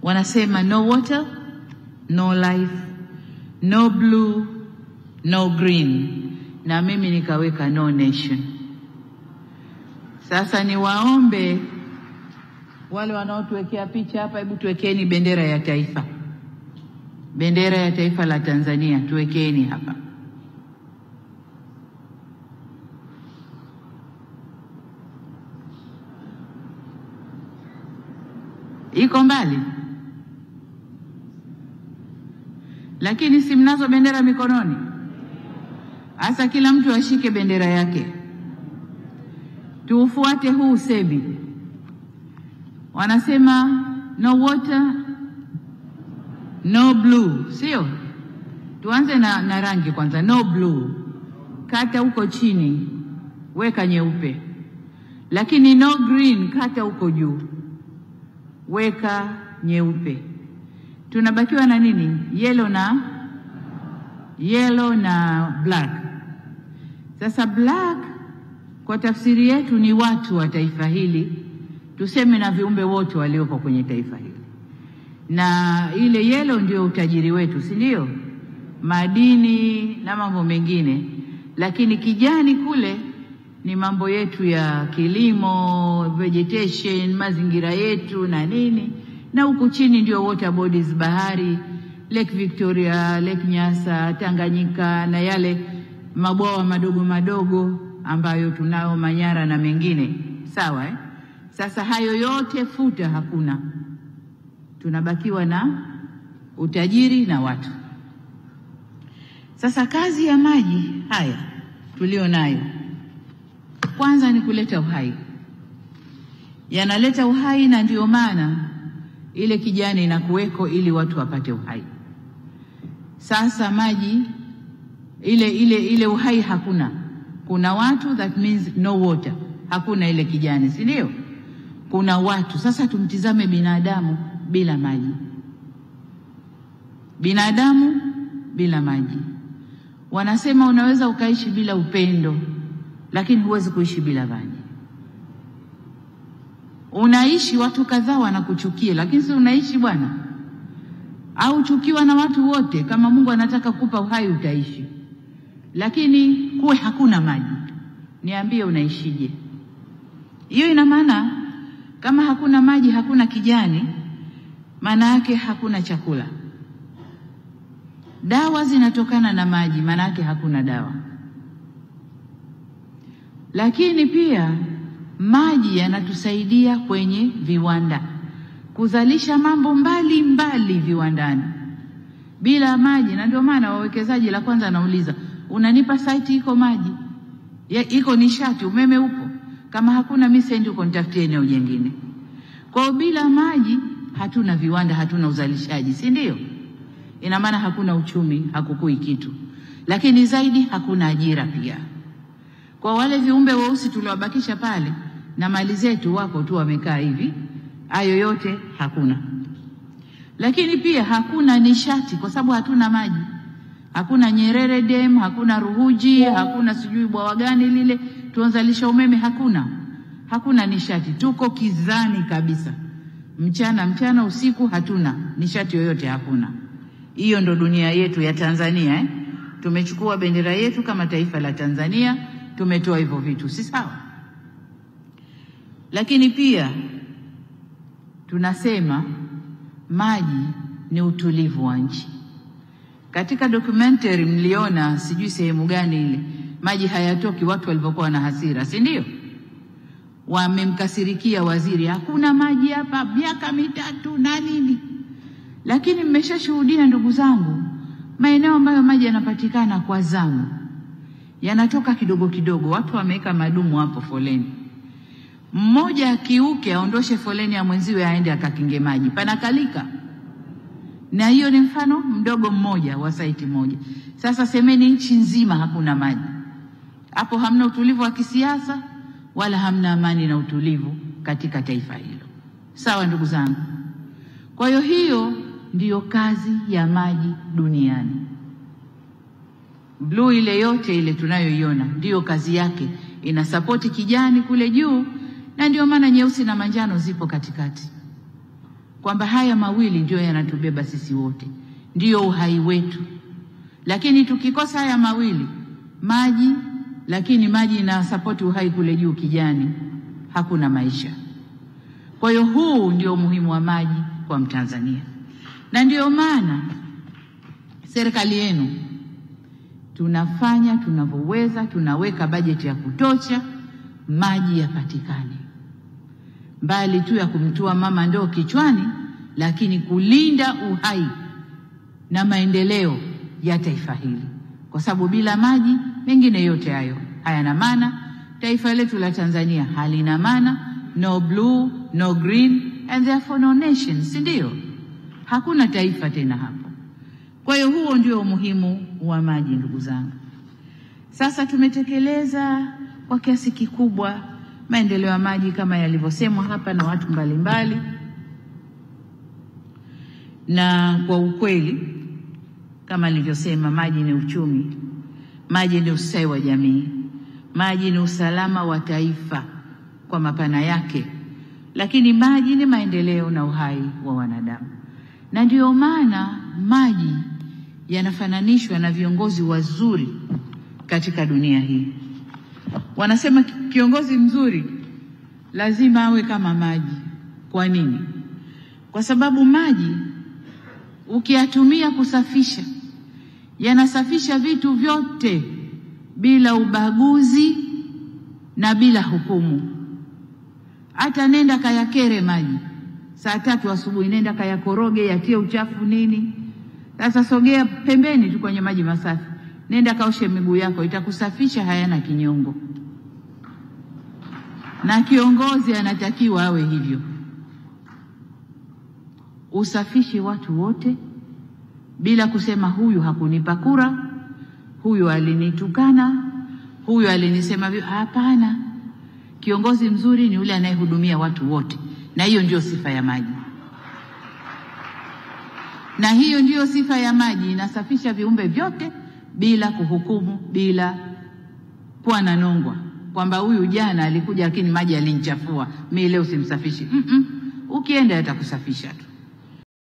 Wanasema no water, no life, no blue, no green. Na mimi nikaweka no nation. Sasa niwaombe wale wanaotuwekea picha hapa, hebu tuwekeni bendera ya taifa. Bendera ya taifa la Tanzania tuwekeni hapa. Iko mbali, lakini si mnazo bendera mikononi? Hasa kila mtu ashike bendera yake. Tuufuate huu usemi. Wanasema no water, no blue, sio? Tuanze na rangi kwanza. No blue, kata huko chini, weka nyeupe. Lakini no green, kata huko juu, weka nyeupe. Tunabakiwa na nini? Yellow na black. Sasa black kwa tafsiri yetu ni watu wa taifa hili, tuseme na viumbe wote walioko kwenye taifa hili. Na ile yellow ndio utajiri wetu, si ndio? Madini na mambo mengine. Lakini kijani kule ni mambo yetu ya kilimo, vegetation, mazingira yetu na nini. Na huku chini ndio water bodies, bahari, Lake Victoria, Lake Nyasa, Tanganyika na yale mabwawa madogo madogo ambayo tunao Manyara na mengine. Sawa eh? Sasa hayo yote futa, hakuna. Tunabakiwa na utajiri na watu. Sasa kazi ya maji haya tulio nayo, kwanza ni kuleta uhai. Yanaleta uhai, na ndio maana ile kijani inakuweko ili watu wapate uhai. Sasa maji ile uhai hakuna. Kuna watu, that means no water. Hakuna ile kijani, si ndio? Kuna watu. Sasa tumtizame binadamu bila maji. Binadamu bila maji. Wanasema unaweza ukaishi bila upendo, lakini huwezi kuishi bila maji. Unaishi watu kadhaa wanakuchukia, lakini si unaishi bwana. Au chukiwa na watu wote, kama Mungu anataka kukupa uhai utaishi. Lakini kuwe hakuna maji, niambie unaishije? Hiyo ina maana kama hakuna maji, hakuna kijani, maana yake hakuna chakula. Dawa zinatokana na maji, maana yake hakuna dawa. Lakini pia maji yanatusaidia kwenye viwanda, kuzalisha mambo mbali mbali viwandani. Bila maji, na ndio maana wawekezaji la kwanza anauliza, unanipa site iko maji? Ya, iko nishati, umeme upo? Kama hakuna mimi siendi huko, nitafutie eneo jingine. Kwa bila maji hatuna viwanda, hatuna uzalishaji, si ndio? Ina maana hakuna uchumi, hakukui kitu. Lakini zaidi hakuna ajira pia. Kwa wale viumbe weusi tuliowabakisha pale na mali zetu wako tu wamekaa hivi, hayo yote hakuna. Lakini pia hakuna nishati kwa sababu hatuna maji. Hakuna Nyerere Dam, hakuna Ruhuji, hakuna sijui bwawa gani lile tuanzalisha umeme, hakuna. Hakuna nishati, tuko kizani kabisa. Mchana mchana, usiku hatuna nishati yoyote, hakuna. Hiyo ndo dunia yetu ya Tanzania eh? Tumechukua bendera yetu kama taifa la Tanzania, tumetoa hivyo vitu, si sawa? Lakini pia tunasema maji ni utulivu wa nchi. Katika documentary mliona sijui sehemu gani ile, maji hayatoki, watu walivyokuwa na hasira, si ndio? Wamemkasirikia waziri, hakuna maji hapa miaka 3 na nini. Lakini mmeshashuhudia ndugu zangu, maeneo ambayo maji yanapatikana kwa zamu, yanatoka kidogo kidogo, watu wameweka madumu hapo foleni. Mmoja akiuke aondoshe foleni ya mwenziwe aende akakinge maji, panakalika. Na hiyo ni mfano mdogo mmoja wa saiti moja. Sasa semeni nchi nzima hakuna maji. Hapo hamna utulivu wa kisiasa wala hamna amani na utulivu katika taifa hilo. Sawa ndugu zangu? Kwa hiyo hiyo ndiyo kazi ya maji duniani. Blue ile yote ile tunayoiona ndiyo kazi yake, inasapoti kijani kule juu, na ndio maana nyeusi na manjano zipo katikati. kwamba haya mawili ndiyo yanatubeba sisi wote, ndiyo uhai wetu. Lakini tukikosa haya mawili, maji, lakini maji ina support uhai kule juu kijani, hakuna maisha. Kwa hiyo huu ndio umuhimu wa maji kwa Mtanzania. Na ndio maana serikali yenu tunafanya tunavyoweza, tunaweka bajeti ya kutosha maji yapatikane. Mbali tu ya kumtua mama ndoo kichwani, lakini kulinda uhai na maendeleo ya taifa hili. Kwa sababu bila maji mengine yote hayo hayana maana. Taifa letu la Tanzania halina maana. No blue, no green, and therefore no nation, si ndio? Hakuna taifa tena hapo. Kwa hiyo huo ndio umuhimu wa maji, ndugu zangu. Sasa tumetekeleza kwa kiasi kikubwa maendeleo ya maji kama yalivyosemwa hapa na watu mbalimbali. Na kwa ukweli kama nilivyosema, maji ni uchumi, maji ni ustawi wa jamii, maji ni usalama wa taifa kwa mapana yake, lakini maji ni maendeleo na uhai wa wanadamu. Na ndio maana maji yanafananishwa na viongozi wazuri katika dunia hii. Wanasema kiongozi mzuri lazima awe kama maji. Kwa nini? Kwa sababu maji ukiyatumia kusafisha, yanasafisha vitu vyote bila ubaguzi na bila hukumu. Hata nenda kayakere maji saa 3 asubuhi, nenda kayakoroge yatie uchafu nini. Sasa sogea pembeni tu kwenye maji masafi, nenda kaoshe miguu yako, itakusafisha, hayana kinyongo. Na kiongozi anatakiwa awe hivyo, usafishe watu wote bila kusema huyu hakunipa kura, huyu alinitukana, huyu alinisema. Hapana. Kiongozi mzuri ni yule anayehudumia watu wote, na hiyo ndio sifa ya maji. Na hiyo ndiyo sifa ya maji, inasafisha viumbe vyote bila kuhukumu, bila kuwa na nongwa kwamba huyu jana alikuja lakini maji alinichafua, mimi leo simsafishi. Ukienda atakusafisha tu.